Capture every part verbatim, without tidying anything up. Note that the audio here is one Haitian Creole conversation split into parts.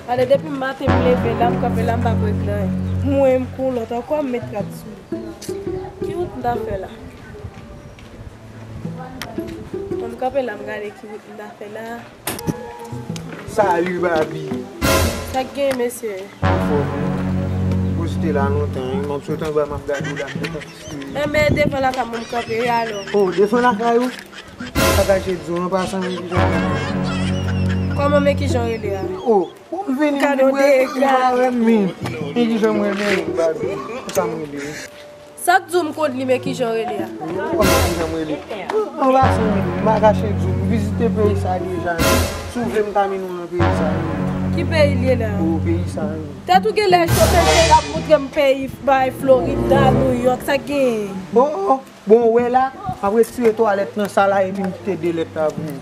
Ale, depi maten m leve la, m kanpe la, m pa pran gran. Mwen, m kon lòt ankò, m met rad sou li. Ki wout m ta fè la? Bon, m kanpe la, m gade ki wout m ta fè la. Salut, Babi. Sa k gen, mesye? Anfòm, wi. Ou te la lontan, wi. M ap sot anba, m ap gade w la, m te konfis. Enben, devan lakay mwen m kanpe, e alò? Oh, devan lakay ou? Pa kache di w, an pasan, men ki jan w rele? Kòman, men ki jan w rele a? Oh, bon, m vini, m vini, m vini, men ki jan m rele, Babi? Konsa m rele, wi. Sa k di w m konn li, men ki jan w rele a? Kòman ki jan m rele? An pasan, men, m pa kache di w, m vizite peyi sa deja, men. Si w vle, m ta mennen w nan peyi sa, men. Ki peyi l ye la? Oh, peyi sa, men. Tèt ou genlè cho, mesye, y ap montre m peyi, bay, Florida, New York, sa k genyen? Oh, oh. Bon, ou wè la, m ap retire twalèt nan sa la epi m kite de lèt la pou ou.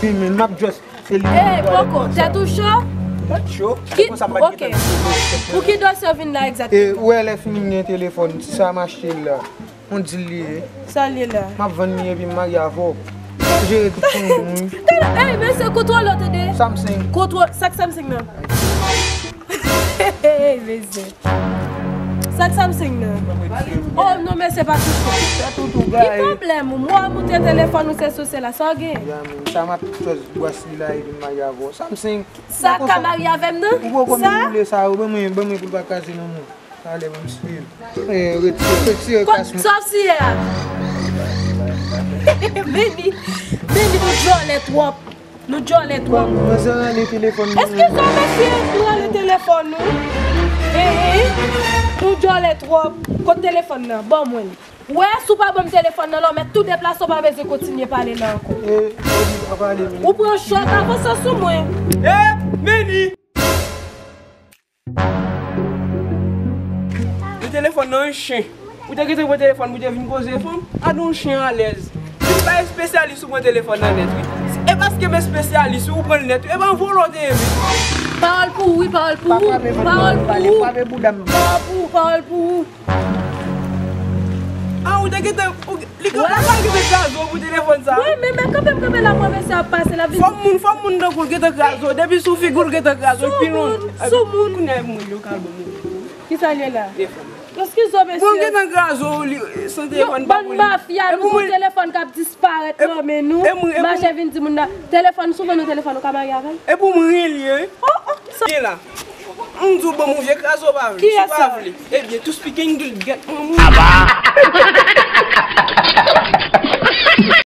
Wi, men m ap just se li. Ey, poko, tèt ou cho? Tèt cho? Ki, se konsa m pa t oke. Gen tan. Pou ki dosye w vin la egzakteman? E, ou wè lè fini m gen telefòn, ti sa m achte l la. On dil li ye. Sa l ye la? M ap vann li epi m marye avè w. M ap jere tout fanmi w, wi. Gade, ey, mesye, kontwole w, tande. Samsung. Kontwole, sa k Samsung nan? Hey, mesye. Sa k Samsung nan? Oh, non, mesye, pa touche. Ki pwoblèm ou? Mwen montre telefòn ou, se sou sela. Sa w gen? Ya, men, sa m ap twès bwès li la, epi m marye avè w. Samsung. Sa ka marye avè m, non? Ou poko menm boule sa yo, ban mwen, ban mwen pou l pa kraze nan mwen. Talè, ban m swiv. Eh, retire, retire kas mwen. Sa w siye a? Meni, meni, nou djòlè twòp. Nou djòlè twòp. Manzè rale telefòn mwen. Eskize w, mesye, m rale telefòn ou. Ehe. Nou djòlè twòp. Kot telefòn nan? Ban mwen l. Wè, si w pa ban m telefòn nan la, w mèt tou deplase, w pa bezwen kontinye pale la ankò. E, Meni pa pale, Meni. Ou pran chòk, avanse sou mwen. E, Meni! Nan telefòn nan, yon chen. Ou te gentan pran telefòn pou te vin koze fanm? Gade yon chen alèz. Li pa espesyalis ou pran telefòn nan nèt, wi. E paske m espesyalis, wi, ou pran l nèt, wi. E pa yon vòlò w te ye, wi. Pawòl pou ou, wi, pawòl pou ou. Pawòl pou ou. Pawòl pou ou, pawòl pou ou. Ah, ou te gentan, ou, li gen, ou pa gentan kraze w pou telefòn sa. Wi, men, men kanpe m kanpe la, mwen, mesye ap pase, l ap vin. Fò moun, fò moun tankou l gentan kraze w. Depi sou figi w, l gentan kraze w, pi lwen. Sou moun, sou moun. Kounye a, moun yo ka ban moun. Kisa l ye la? Telefòn. Eskize w, mesye. Moun gentan kraze w, li, san telefòn pa pou li. Bann mafya, nou gon telefòn k ap disparèt nan men nou. Mache vin di moun nan, telefòn, si w vann nou telefòn, ou ka marye avè l? E pou mwen li ye, wi. Oh, oh, sa. Gen la. M di w, ban m yon vye kraze w pa vle. Kiyès sa? Si w pa vle. Ebyen, to speak English, get on. Aba!